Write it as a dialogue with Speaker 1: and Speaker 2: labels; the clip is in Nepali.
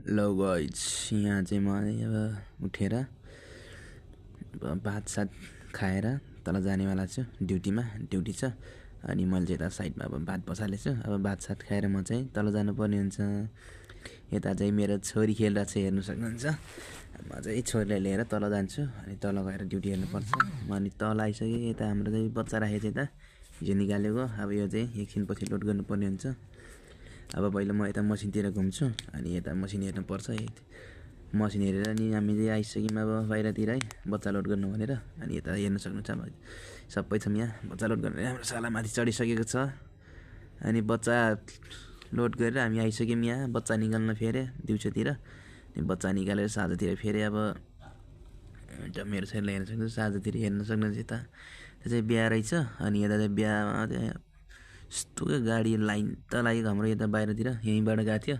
Speaker 1: ल गाइज यहाँ चाहिँ म अब उठेर भात सात खाएर तल जानेवाला छु ड्युटी छ। अनि मैले चाहिँ यता साइडमा अब भात बसालेको छु। अब भात सात खाएर म चाहिँ तल जानुपर्ने हुन्छ। यता चाहिँ मेरो छोरी खेलिरहेको छ, हेर्नु सक्नुहुन्छ। म चाहिँ छोरीलाई लिएर तल जान्छु अनि तल गएर ड्युटी हेर्नुपर्छ। म अनि तल आइसकेँ। यता हाम्रो चाहिँ बच्चा राखेको छ, यता हिजो निकालेको। अब यो चाहिँ एकछिनपछि लोड गर्नुपर्ने हुन्छ। अब पहिला म यता मसिनतिर घुम्छु अनि यता मसिन हेर्नुपर्छ। मसिन हेरेर अनि हामी चाहिँ आइसक्यौँ अब बाहिरतिर है, बच्चा लोड गर्नु भनेर। अनि यता हेर्नु सक्नुहुन्छ, अब सबै छौँ यहाँ बच्चा लोड गरेर। हाम्रो साला माथि चढिसकेको छ अनि बच्चा लोड गरेर हामी आइसक्यौँ यहाँ। बच्चा निकाल्न फेरे दिउँसोतिर, अनि बच्चा निकालेर साँझतिर फेरि अब मेरो छोरीलाई हेर्न सक्नुहुन्छ। साँझतिर हेर्न सक्नुहुन्छ। यता त्यो चाहिँ बिहा रहेछ। अनि यता चाहिँ बिहामा यस्तो गाडी लाइन त लागेको हाम्रो यता बाहिरतिर, यहीँबाट गएको थियो।